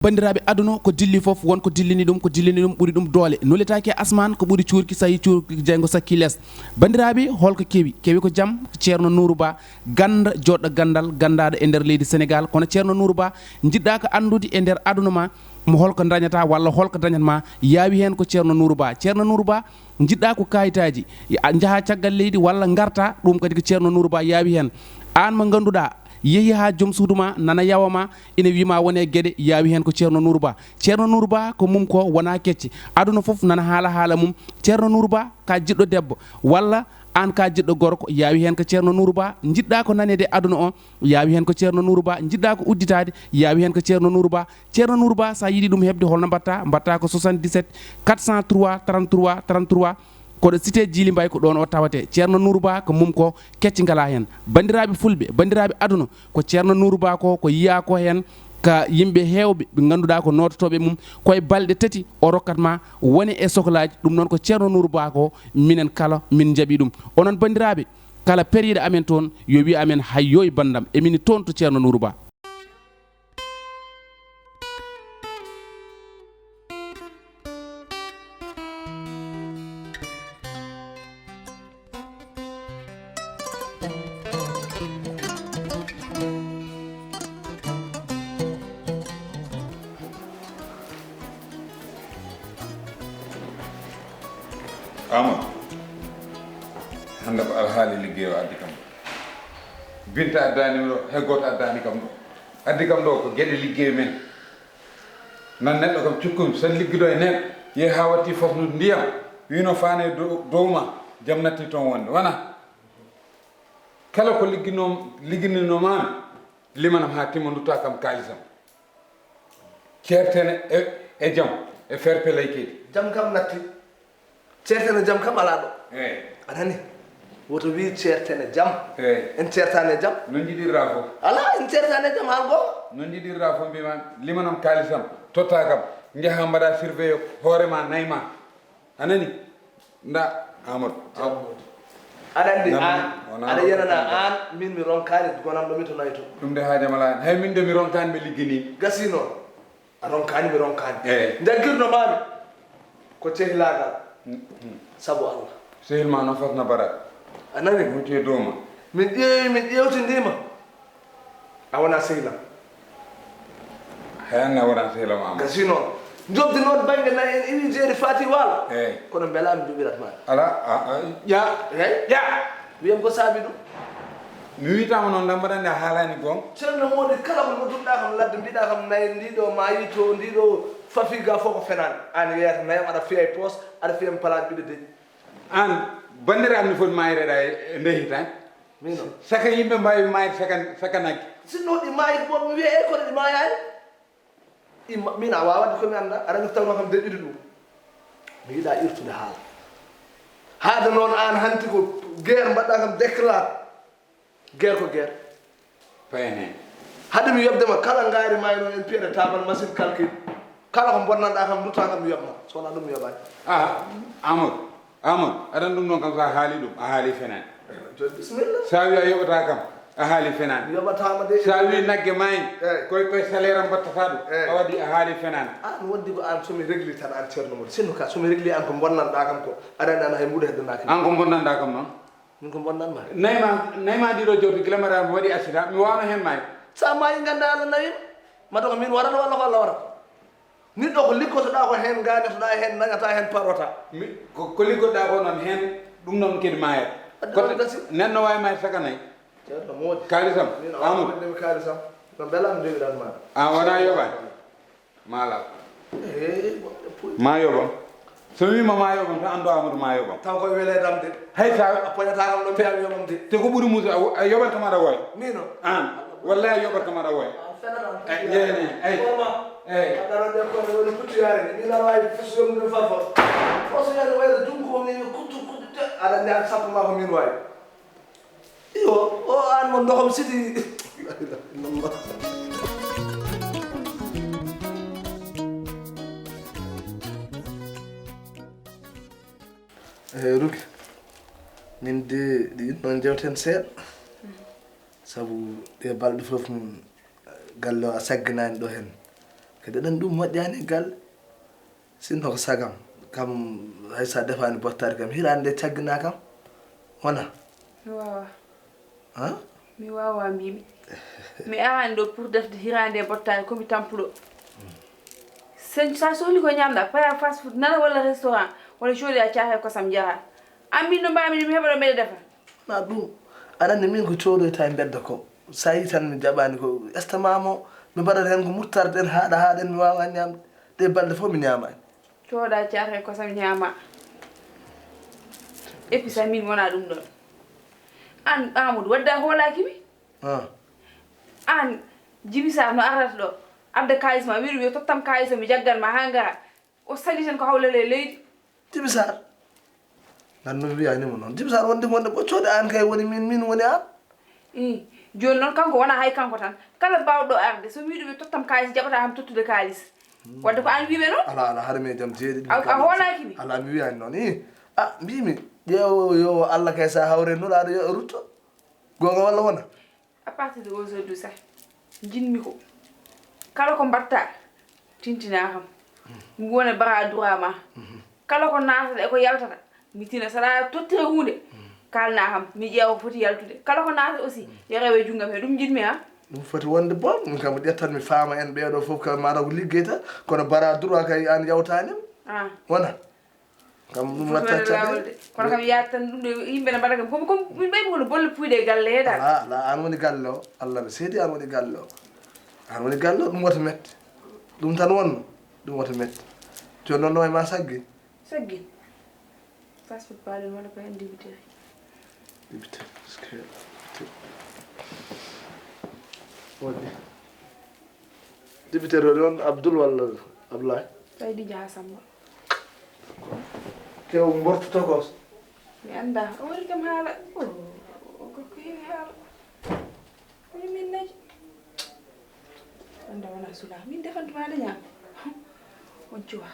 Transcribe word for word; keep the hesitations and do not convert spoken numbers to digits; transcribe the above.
Banndiraaɓe, aduna ko dilli fof, won ko dillini ɗum, ko dillini ɗum ɓuri ɗum doole. Nuletaake e asmaan, ko ɓuri cuurki, so yii cuurki jeyngo sakki lees. Banndiraaɓe, holko kewi? Kewi ko jam, ko Ceerno Nuuru Ba, gannda, joɗɗo ganndal, ganndaaɗo e nder leydi Senegaal. Kono Ceerno Nuuru Ba, njiɗɗa ko anndude e nder aduna ma, mo holko dañata walla holko dañat ma, yaawi heen ko Ceerno Nuuru Ba. Ceerno Nuuru Ba, njiɗɗa ko kayitaaji, a njaha caggal leydi walla ngarta, ɗum kadi ko Ceerno Nuuru Ba yaawi heen. Aan mo ngannduɗaa, yehi haa joom suudu ma nana yawa ma, ina wii ma wone geɗe, yaawi heen ko Ceerno Nuuru Ba. Ceerno Nuuru Ba ko mum ko wona kecce. Aduna fof nana haala haala mum. Ceerno Nuuru Ba ka jiɗɗo debbo, walla aan ka jiɗɗo gorko, yaawi heen ko Ceerno Nuuru Ba. Njiɗɗa ko naneede aduna o, yaawi heen ko Ceerno Nuuru Ba. Njiɗɗa ko udditaade, yaawi heen ko Ceerno Nuuru Ba. Ceerno Nuuru Ba, so a yiɗi ɗum heɓde, holno mbaɗta? Mbaɗta ko soixante-dix-sept quatre cent trois trente-trois trente-trois. Koɗo cité Djily Mbaye, ko ɗoon o tawate. Ceerno Nuuru Ba ko mum ko kecci ngalaa heen. Banndiraaɓe fulɓe, banndiraaɓe aduna, ko Ceerno Nuuru Ba ko, ko yiyaa ko heen ka yimɓe heewɓe ɓe ngannduɗaa ko noototooɓe mum, ko e balɗe tati o rokkat ma wone e soklaaji. Ɗum noon ko Ceerno Nuuru Ba ko, minen kala min njaɓi ɗum. Onon banndiraaɓe, kala periiɗo amen toon, yo wiy amen, "Hayyoy banndam, emin toon to Ceerno Nuuru Ba." Amadou, hannde ko alhaali liggey o addi kam ɗo. Binta addaani mi ɗo, hay gooto addaani kam ɗo. Addi kam ɗo ko geɗe liggey men. Nan neɗɗo kam cukkumi, so liggido e neɗɗo, yehi haa watti fosnude ndiyam, wino faane dow, dow ma, jam natti toon wonde. Wona? Kala ko ligginoo-, liggininoo maami, limanam haa timma, nduttaa kam kaalisam. Ceertene e, e jam, e fair play kadi. Jam kam natti. Ceertene jam kam alaa ɗo. Eey. A nani? Woto wii ceertene jam. Eey. En ceertaani e jam. No njiɗirɗaa fof. Alaa, en ceertaani e jam haa goonga. No njiɗirɗaa fof, mbiimaa, limanam kaalisam, tottaa kam, njahaa mbaɗaa surveiller hoore ma, nayi ma. A nani? Nda, Amadou. Jam. Aɗa anndi aan, aɗa yenana aan, min mi ronkaani gonanɗo mi to nayi to. Ɗum de haaju am alaa heen. Hay min de mi ronkaani ɓe liggini. Gasii noon. A ronkaani, mi ronkaani. Eey. Njaggirno maami ko cehilaagal. Mm, mm. Sabu Allah. Sehil ma noon fotna baɗat. A nani? Mucci e dow ma. Min ƴeewi, min ƴeewtindiima. A wonaa sehil am. Hay aan a wonaa sehil am, Amadou. Gasii noon. Njoɓdi noon bannge nayi en iwi jeeri faati waalo. Eey. Kono mbela mi joɓirat ma. Alaa, a, a, ƴa. Eey. Ƴa. Wiyam ko saabi ɗum. Mi wiytaama noon, ndaa mbaɗa anndi a haalaani goonga. Ceerno Moodi, kala ko nodduɗaa kam ladde, mbiɗaa kam nayi ndiɗo maayi to, ndiɗo fafi ga fof ko fenaande. Aan yeeyata nayam, aɗa fiya e poos, aɗa fiya e palaat ɓiɗo deƴƴi. Aan, banndiraaɓe ne foti maayreede e ndee hitaande. Miino. Saka yimɓe mbaawi maayde saka, saka nagge. Sinno ɗi maayi, ko mi wiya e kono ɗi maayaani. Imma, min a waawat ko mi annda, aɗa anndi ko tawnoo kam deƴƴude ɗum. Mi yiɗaa irtude haala. Haade noon aan hanti ko guerre mbaɗɗaa kam déclare. Guerre ko guerre. Payen heen. Hade mi yoɓde ma kala ngaari maayno en piyata taabal machine calcul. Kala ko bonnanɗaa kam nduttaa kam mi yoɓ ma. So wonaa ɗum mi yoɓaani. Ah, Amadou. Amadou, aɗa anndi ɗum ɗoon kam, so a haali ɗum, a haali fenaande. Jooni bisimilla. So a wii a yoɓataa kam, a haali fenaande. Mi yoɓataama de. So a wii nagge maayi, eey, koye, koye salaire am mbattataa ɗum, eey, a waɗi, a haali fenaande. Aan wondi ko aan, so mi régli tan aan Ceerno Moodi. Sinno ka, so mi régli aan ko bonnanɗaa kam ko, aɗa anndi aan hay mbuɗo heddanaaki. Aan ko bonnanɗaa kam noon? Min ko bonnanmaa. Nayi ma, nayi ma ɗiɗo jawdi gila mbaɗa mi waɗi accident, mi waawno heen maayde. So a maayi nganndaa Allah nawi ma. Mata ko min warata walla ko Allah warata? Neɗɗo ko liggotoɗaa ko heen, ngañotoɗaa heen, nañataa heen, parotaa. Mi, ko, ko liggotoɗaa ko noon heen, ɗum noon kadi maayat. Wadde koto noon gasi. Neɗɗo waawi maayde saka nayi. Ceerno Moodi. Kaalisam, min o Amadou. Wadde mi kaalisam. No mbela mi ndewiran ma. A wonaa yoɓaani? Maa laaw. Eh, wonde puy. Maa yoɓam. So mi wiima maa yoɓam tan, anndu Amadou maa yoɓam. Taw koye weleede am de. Hay sa a poñataa kam ɗo mbiyaa mi yoɓam de. Te ko ɓuri musu, a, a yoɓat kam aɗa woya. Miino. Aan. Wallahi a yoɓat kam aɗa woya. Ay, jeene, ay. Koma. Ey. Aɗa ɗo de ko woni kuttu yaare ni. Min aɗa waawi fos yoɓde farfo. Fos yaare wayde junngo ko ni kuttu kuttu te. Aɗa anndi aan sappo maa ko min waawi. Iyo, o aan mo ndohom sidi. La ilaha illallah. Eh, Ruki, min de, ɗi noon jewten seeɗa. Sabu ɗe balɗe fof mum, galle o a sagginaani ɗo heen. Kadi aɗa anndi ɗum moƴƴaani e galle. Sinno ko sagam, kam hay so a defaani bottaari kam, hiraande nde caggina kam, wona? Mi waawaa. Han? Mi waawaa, mbiimi. Mi araani ɗo pour defde hiraande e bottaari, ko mi tampuɗo. Sen, so a sohli ko ñaamɗa, paya fast food nana walla restaurant, walla jooɗi a caahe kosam njaraa. An min no mbaawmi mi heɓa ɗo mbeɗa defa? Na ɗum. Aɗa anndi min ko coodoyta e mbedda ko. So a yii tan mi jaɓaani ko estomac mo, mi mbaɗata heen ko muttarde en haaɗa haaɗa en mi waawaa ñaamde. Ɗe balɗe fof mi ñaamaani. Cooda caate kosam ñaama. Épice am min wona ɗum ɗon. An Amadou, wadda hoolaaki mi? Ah. An Jibi Sarr no arata ɗo, adda kaalis ma, wiɗo wiya tottam kaalis o, mi jaggan ma haa ngara. O sali tan ko hawlale e leydi. Jibi Sarr? Nan no mi wiyanimo noon. Jibi Sarr wonde wonde ɓoccode an kay woni min, min woni an. I, jooni noon kanko wona hay kanko tan. Kala baawɗo arde, so mi wiɗo mi tottam kaalis, jaɓata kam tottude kaalis. Hmm. Wadde ko an wiɓe noon? Ala, ala, hara mi e jam jeeɗiɗi. A, a hoolaaki mi? Ala, mi wiyani noon. I, a, mbimi, ƴeewo yo Allah kay sa hawre nulaaɗo yo rutto. Goonga walla wona? À partir de aujourd'hui sah, njiɗmi ko kala ko mbaɗta, tintina kam. Mi wona bras droit ma. Mhm. Kala ko naatata e ko yaltata, mi tina. So aɗa tottira huunde, kaalna kam, mi ƴeewa ko foti yaltude. Kala ko naatata aussi, yo rewe junngam he. Ɗum njiɗmi, ha. Ɗum foti wonde boom, min kam mi ƴettan mi faama en ɓeeɗo fof, kam maɗa ko liggeyta, kono bras droit kay an yawtaani. Ah. Wona? Kam ɗum watta caɗeele. Kono kam yaata tan ɗum ɗo yimɓe ne mbaɗa kam. Komi, komi, min ɓaymi kono bolle puyɗe e galle he dal. Ala, ala, an woni galle o. Allah ne seedi an woni galle o. An woni galle o, ɗum wota mette. Ɗum tan wonno, ɗum wota mette. Jooni noon no e ma saggi. Saggi. Fast food paaɗen walla ko hen dibiteri. Dibiteri, parce que woni. Dibiteri woni on Abdoul walla Ablaye? Tawi ɗi njaha Samba. Kew mborto tokos. Mi annda. O waɗi kam haala. O, o gorko heewi haala. Woni min naji. Annda wona sula. Min defantuma de ñaam. On cuwa.